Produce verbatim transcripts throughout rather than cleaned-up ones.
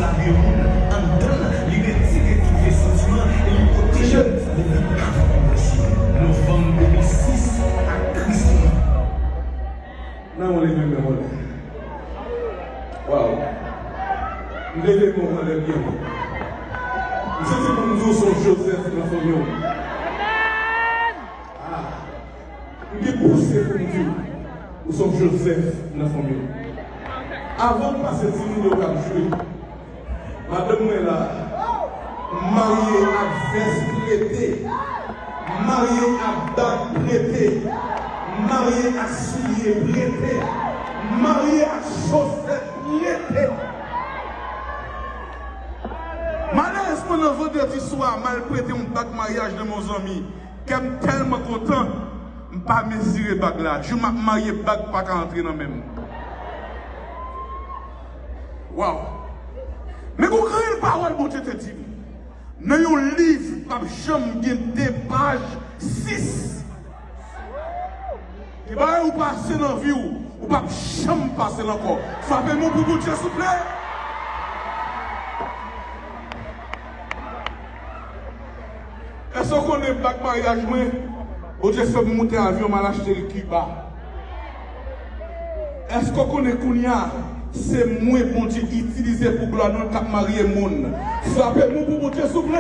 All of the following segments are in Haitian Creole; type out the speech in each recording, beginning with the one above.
Lave moun anndan l, li retire tout vye santiman e li pwoteje l depi avan kòmanse. Novanm de mil sis ak Kris. Nan yon leve men anlè. Waw. M leve men anlè byen wo. M santi pou m di w se yon Joseph nan fanmi w. Ah. M gen pouse pou m di w, ou se yon Joseph nan fanmi w. Avan m pase di moun yo k ap jwe, madanm mwen la, m marye ak vès prete, m marye ak bag prete, m marye ak soulye prete, m marye ak chosèt prete. Malerezman, nan vandredi swa, m al prete yon bag maryaj nan men yon zanmi. Kè m tèlman kontan, m pa mezire bag la. Jou m ap marye, bag pa ka antre nan men m. Waw! Men gon grenn pawòl Bondye te di m. Nan yon liv, p ap janm gen de paj sis. Gen bagay ou pase nan vi w, ou p ap janm pase l ankò. Frape men w pou Bondye, souple. Èske w konnen bag maryaj mwen, Bondye fè m moute avyon, m al achte l Kiba? Èske w konnen kounye a, se mwen Bondye itilize pou glwa nou k ap marye moun? Frape men w pou Bondye, souple.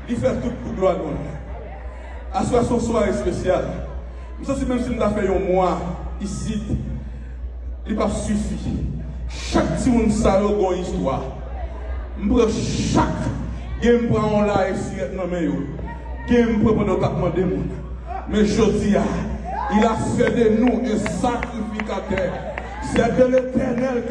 Li fè tout pou glwa nou. Aswè se yon sware espesyal. M santi menm si m ta fè yon mwa isit, li p ap sifi. Chak timoun sa yo gen yon istwa. M pran chak, gen m pran yon la esirèt nan men yo. Gen m pran pandan yo t ap mande moun. Men jodi a, il a fait de nous un sacrificateur. C'est de l'Éternel